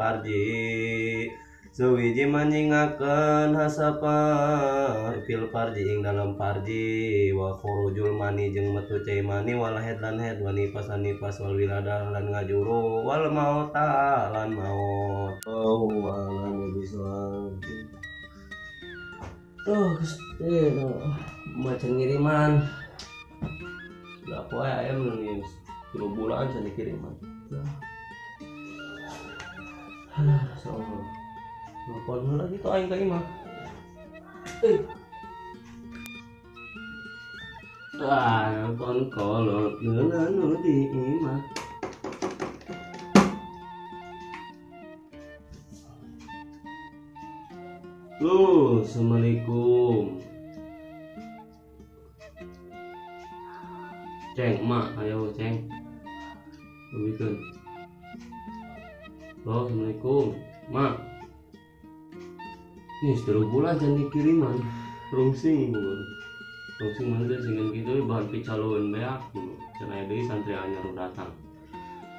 parji suwiji manjingakeun hasapa fil parji ing dalam parji wa khurujul mani jeung metu cai mani wal haid lan haid wa nifas lan nifas wal wiladah lan ngajuru wal mauta lan maut. Oh alam bisawab. Tuh, macam ngiriman. Udah poe ayam nih 3 bulan saya dikiriman. So, nelfon lagi tuh aing ka imah. Ah, nelfon kolot neuna nu di imah. Tuh, assalamualaikum. Ceng, mak, ayo ceng. Berikan. Oh, assalamualaikum, mak. Ini 3 bulan jangan dikiriman. Rungsing, bu. Rungsing mana deh, singin gitu bahan picalon beak, bu. Cenah deui santri anyar datang.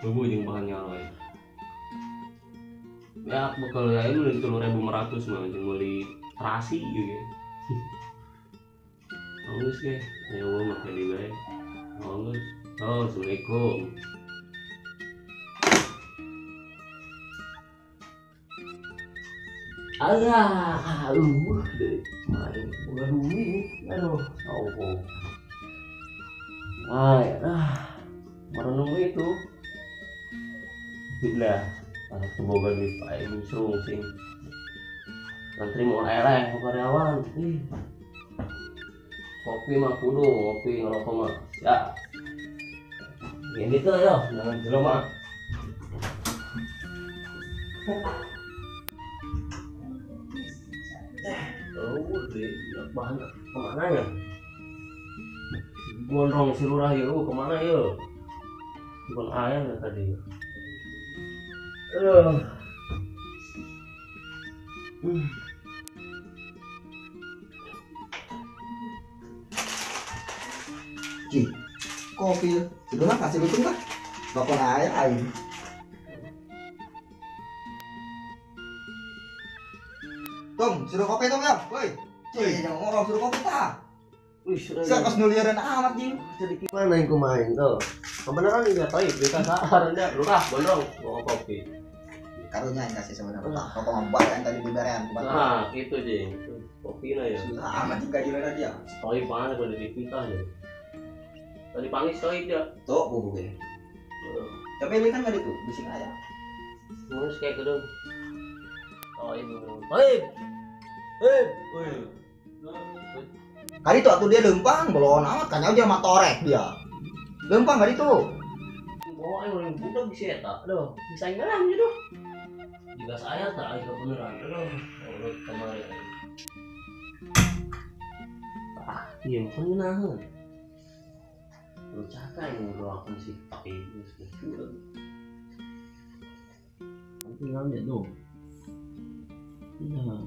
Bubu jeung bahan nyaloy. Ya, bekal ya ini 3.500 mah jeung meuli terasi gitu. Geus ge, ayo mah make deui bae. Oh, geus. Oh, assalamualaikum. Alah, deui. Main boga duit. Aduh, opo. Ay, ah. Merenung itu. Lah. Boga duit aing sing santri mau eleh karyawan. Ih. Kopi mah kudu, ngopi ngerokok mah. Ya. Ini tuh yo, jangan jero mah. Oh, deh, bahan kemana ya? Gondrong si lurah yo, kemana yo? Bukan ayam ya tadi. Aduh. Ci, kopi sudah mah kasih lutung lah. Bapak air air. Tong, suruh kopi tong ya, woi. Ci, jangan ngorong suruh kopi ta. Wih, saya kos nuliran amat ji. Jadi gimana yang kumain tuh? Kebenaran enggak tahu, kita saharannya lurah gondrong bawa kopi. Karunya yang kasih sebenarnya. Rokok ngembar yang tadi dibarean. Nah, gitu ji. Kopi lah ya. Susah amat juga gila dia. Stoi mana kalau di kita ya. Tadi panggil stoi dia. Tuh, bubu gini. Tapi ini kan tadi tuh bising ayam. Mulus kayak gitu. Stoi, stoi. Woi. Kali itu atuh dia lempang, belon amat kan aja sama torek dia. Lempang kali itu. Bawa aing orang budak bisa eta. Aduh, bisa ngelam gitu. Jika saya tak aing kebenaran. Aduh, urut kemarin. Ah, iya kan ngeunaheun. Lu caka yang ngobrol sih tapi geus budak. Tinggal dia tuh. Nah.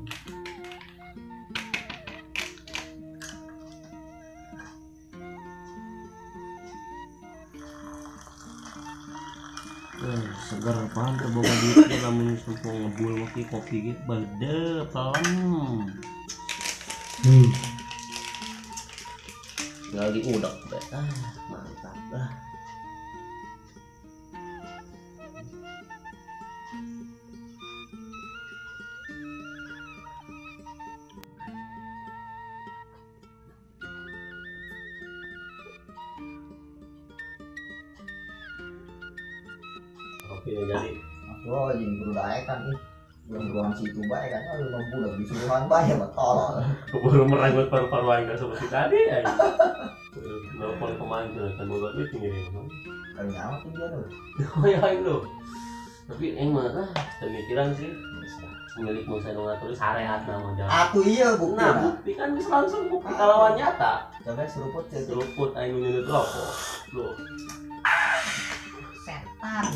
Seger apaan terboga duit dia lamun sampo ngebul kopi kopi gitu bade pelem. Tinggal diudak deh. Ah, mantap lah. Oke, jadi oh, jadi kudu daekan nih. Belum situ bae kan, oh, belum budak disuruhan bae mah tolol. Baru merenggut paru-paru aing seperti tadi ya. Nelpon kemarin tuh, kan boga duit ngirim. Kali nyawa tuh dia tuh. Oh ya aing tuh. Tapi aing mah ah, pemikiran sih. Milik mau saya ngatur sarehat nama jalan. Aku iya bukti. Nah, bukti kan bisa langsung bukti kalawan nyata. Coba seruput seruput aing nyundut rokok. Loh. Setan.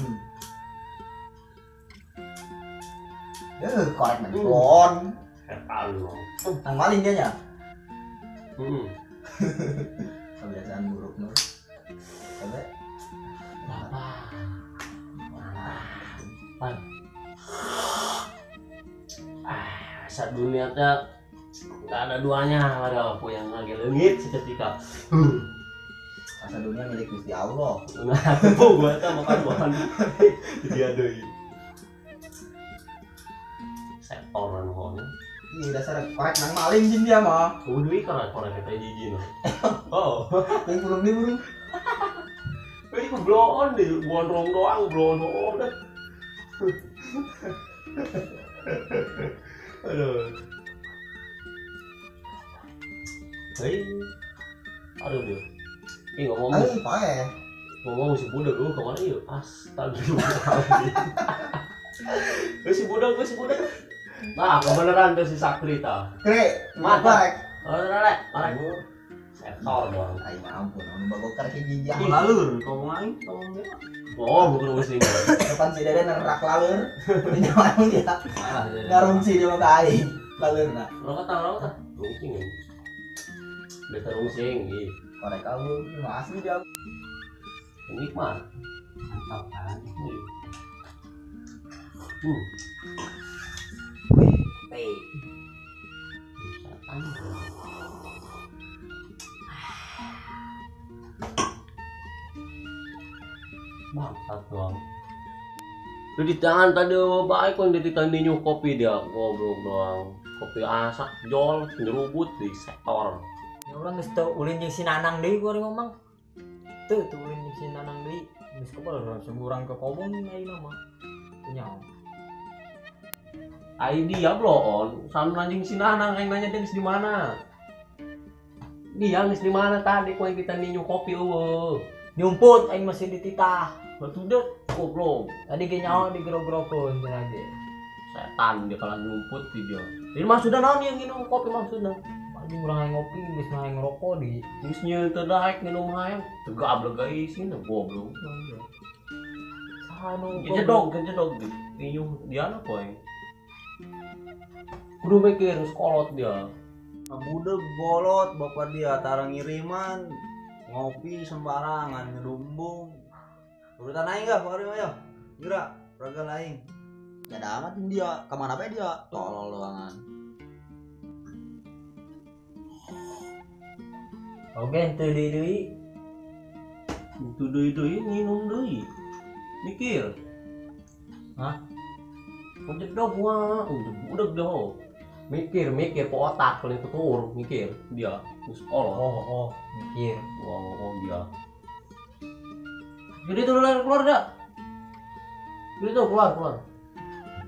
Korek mencelon. Setan loh. Tang maling dia nya. Kebiasaan buruk nur. Coba. Apa? Mantap. Sadunia teh enggak ada duanya, ada apa yang lagi leungit seketika. Asa dunia milik Gusti Allah. Nah, tepung gua teh makan bahan. Dia deui. Sektor anu honya. Ih, dasar korek nang maling jin dia mah. Udah karena korek teh jijin. Oh, yang belum di burung. Ini kebloon deh, gondrong doang, bloon doang dah. Aduh. Hei. Aduh dia. Ih ngomong. Aduh, pae. Ngomong si budak gua kemana yuk? Astagfirullahaladzim. Si budak, si budak. Nah, kebenaran tuh si Sakri ta. Kre, mata. Oh, rek, marek. Sektor doang. Ai ampun, anu bagokar hiji jang lalur, ngomong aing, ngomong dia. Oh, bukan muslim. Depan si Dede nerak lalur. Nyawa dia. Ngarungsi dia mah ka aing. Lalurna. Rokok ta, rokok ta. Rungsing. Beta rungsing ih. Korek kamu mah asli dia. Nikmat. Mantap kan. Wih, setan. Bangsat doang. Lu di tangan tadi baik kan di tangan kopi dia goblok doang. Kopi asak jol nyerubut di sektor. Ya urang geus teu ulin jeung si Nanang deui gua ngomong. Teu teu ulin jeung si Nanang deui. Geus kebal langsung urang ke kobong ayeuna mah. Teu nyaho. Ai dia bloon, sama anjing si Nanang aing nanya dia geus di mana. Dia geus di mana tadi ku kita ninyu kopi eueuh. Nyumput aing masih dititah. Batu deh, goblok. Tadi ge nyaho digero-gerokeun cenah ge. Setan dia kalau nyumput di dia. Ini maksudna naon yang minum kopi maksudna? Anjing urang hayang ngopi geus mah hayang ngerokok di. Geus nyeun teu daek minum hayang. Teu gablek isina goblok. Saha nu jedog, jedog di. Ninyu dia na poe. Kudu mikir sekolot dia. Budak bolot bapak dia tarang ngiriman ngopi sembarangan ngedumbung. Urutan aing gak, Pak ayo. Gerak, raga aing. Ada amat dia, kemana bae dia? Tolol doangan. Oke, teu deui. Teu deui nginum deui. Mikir. Hah? Jedog mah, udah dah. Mikir, mikir ke otak paling tutur, mikir dia. Terus oh, oh, mikir. Wah, oh dia. Jadi tuh keluar dah. Jadi tuh keluar.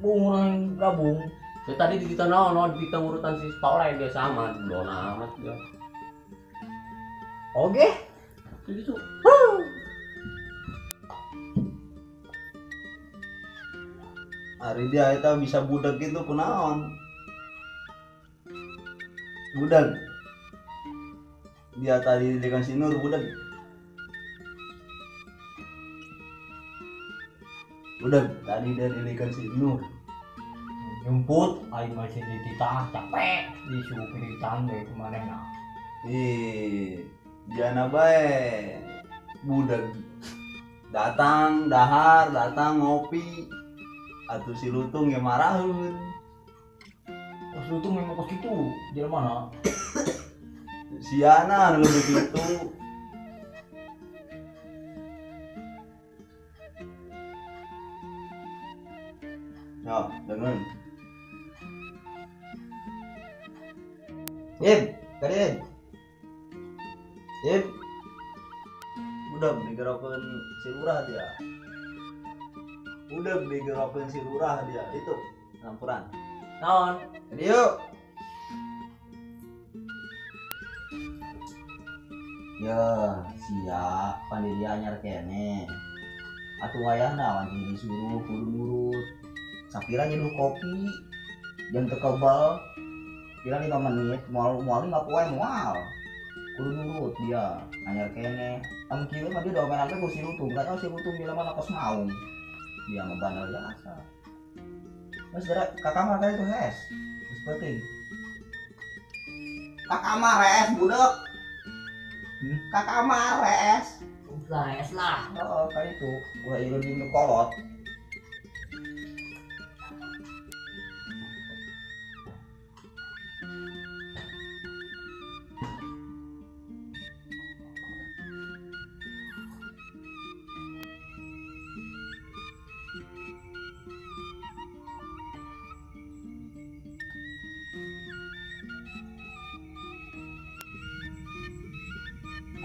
Bung orang gabung. Ya, tadi di kita naon, di kita urutan si Paulai dia sama, dona amat dia. Oke. Jadi tuh. Hari dia itu bisa budak gitu kunaon. Budak. Dia tadi dikasih Nur budak. Udah tadi dari dikasih Nur. Nyumput aing masih dititah capek disuruh ditahan deui kemana nah. Ih, jana bae. Budak datang dahar, datang ngopi. Atuh si Lutung ya maraheun. Terus Lutung memang kos kitu, jelema mana? Siana anu begitu. Ya, dengan. Im, kalian. Im. Udah digerokeun si lurah dia. Udah digerokeun si lurah dia itu lampuran. Naon? Jadi yuk. Ya, siap panitia anyar kene. Atuh wayahna anjing disuruh kudu nurut. Sapira nyeduh kopi jam teu kebal. Pira 5 menit moal moal 5 poe moal. Kudu nurut dia anyar kene. Am kieu mah dia domenan teh ku si Lutung, kata si Lutung bila mana kos maung. Dia ngebandel jasa. Mas gerak ka kamar tadi tuh hes. Geus penting. Ka kamar hes budak. Ka kamar hes. Udah hes lah. Heeh, kayak itu. Ulah ieu di kolot.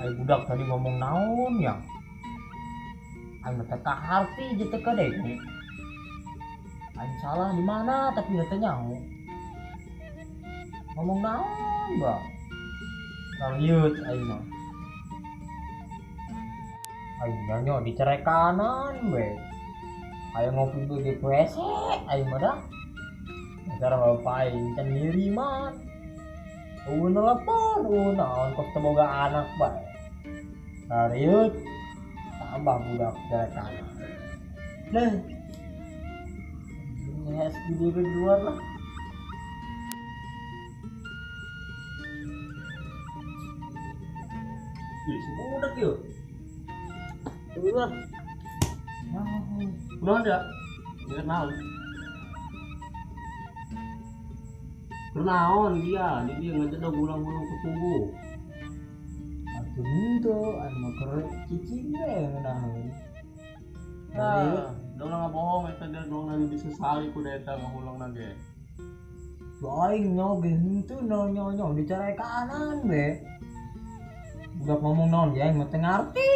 Ai budak tadi ngomong naon ya? Aing mah teu kaharti jeung teu kadenge. Aing salah di mana tapi teu nyaho. Ngomong naon, Bang? Rariut aing mah. Aing nyanyo dicerekanan we. Aing ngopi di WC, aing mah dah. Cara bapak aing can ngiriman. Eueun telepon, eueun naon kos teu boga anak bae. Rariut tambah budak cerekanan. Nah. Ngehes di luar lah. Ih, budak yeuh. Udah. Udah ada. Ingat naon? Naon dia, dia ngejedog ulang-ulang ke tubuh. Atuh henteu, anu mah keur cicing we ngeunaheun. Nah, udah ngabohong eta dia dong nanti disesali ku eta ngahulangna ge. Aing nyaho ge henteu nyaho dicarekanan we. Budak ngomong naon ge aing mah teu ngarti.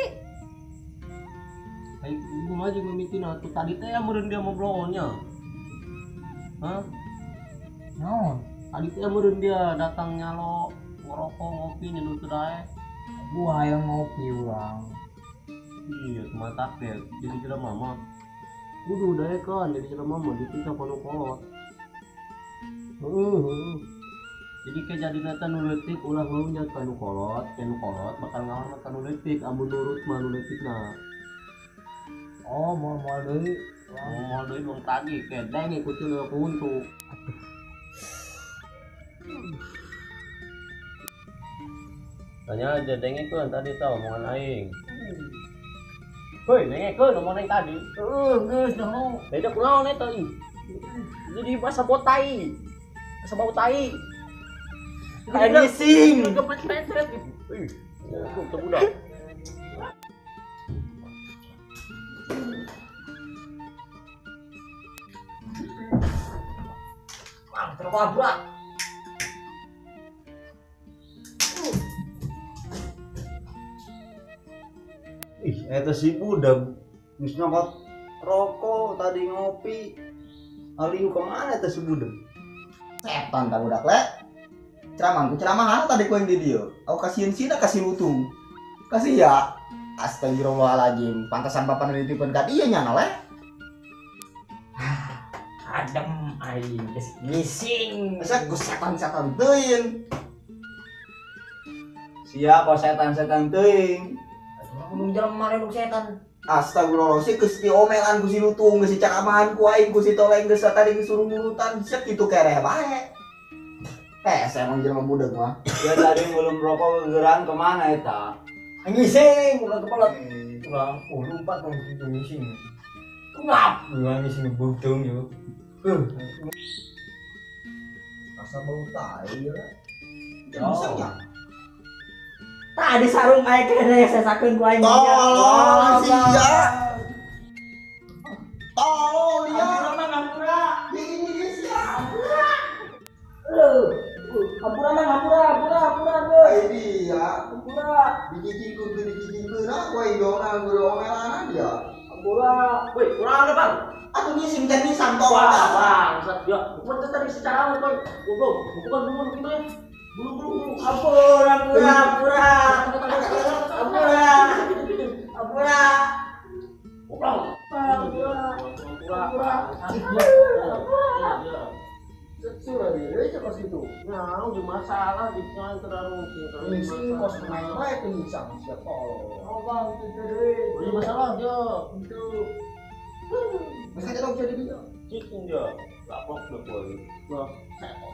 Aing kumaha jeung mimitina atuh tadi teh meureun dia ngobrolnya. Hah? Naon? Tadi teh meureun dia datang nyalo ngerokok ngopi nyeduh teu daek. Gua hayang ngopi urang. Iya, matak teh jadi jelema mah. Kudu daekeun jadi jelema mah dititah kono kolot. Heeh. Jadi ke jadi nata nu leutik ulah heunya ka nu kolot, ka nu kolot bakal ngahormat ka nu leutik amun nurut mah nu leutikna. Oh, moal deui. Moal deui wong tadi ke denge kucing leuwih ku huntu. Tanya aja dengekeun tadi tah omongan aing. Heuy, dengekeun omongan aing tadi. Heuh, geus naon. Beda kunaon eta ih. Jadi basa botai. Basa bau tai. Kayak ngising. Kepet-pet. Ih, goblok teu budak. Wah, terlabrak. Ih, eta si budak geus nyokot rokok tadi ngopi. Aliu kemana eta si budak? Setan ta budak le. Ceramah ku ceramah tadi ku yang di dieu. Aku kasihin sina kasih lutung. Kasih ya. Astagfirullahaladzim. Pantasan papa nitipkeun ka dieu nya le. Adem aing geus ngising. Masa ku setan-setan teuing. Siapa setan-setan teuing? Gunung jelema mah setan. Astagfirullah, sih geus diomelan ku si lutung, geus dicaramahan ku aing, ku si toleng geus tadi geus suruh nurutan, sieuk kitu kereh bae. Saya emang jelema budak mah. Ya tadi belum rokok gegeran kemana eta? Ngising, ulah kepala. Ulah, oh lompat dong gitu ngising. Ngap, ulah ngising beuteung yo. Asa bau tai ya. Bisa nya. Tadi sarung aing kene sesakeun ku aing. Tolong sia. Tolong dia. Ampura. Ini sia. Ampura. Ampura mang ampura ampura ampura geus. Ai dia. Ampura. Dicicingkeun teu dicicingkeun ku aing dona guru omelanan dia. Ampura. Woi, kurang ada, Bang. Atuh ngising can nisang tolong. Wah, bangsat dia. Bukan tadi secara apa, goblok. Bukan dulu gitu ya. Bulu. Ampura, ampura, ampura. Ampura. Ampura. Goblok. Ampura. Ampura. Ampura. Surah dia aja kos gitu. Nah, udah masalah di sana terlalu ngising kos main wae ngisang sia tolong. Oh, Bang, itu deui. Udah masalah dia. Itu. Bisa jadi dia. Cicing dia. Lapok udah boy. Wah, setan.